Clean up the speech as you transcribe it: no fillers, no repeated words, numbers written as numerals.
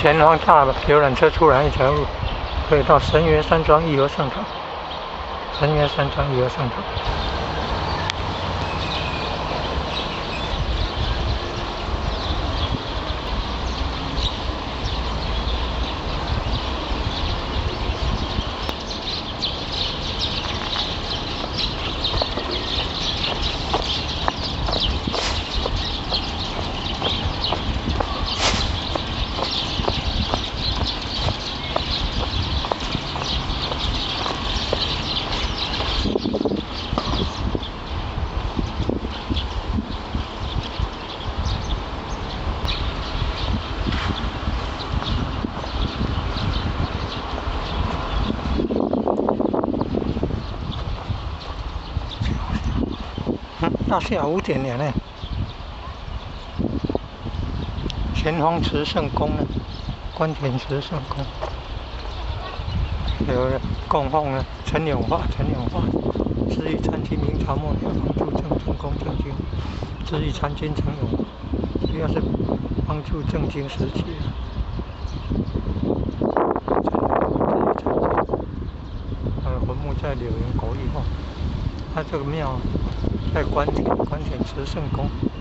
前方大游覽車出來一條路，可以到神園山莊義和善堂。神園山莊義和善堂。到下午5點了呢。前方慈聖宮呢，關田慈聖宮，有供奉呢陳永華，陳永華，知遇參軍，明朝末年幫助鄭成功鄭經，知遇參軍陳永華，主要是幫助鄭經時期。陳永華知遇參軍，他的墳墓在柳園國義後，他這個廟。在關田，關田慈聖宮。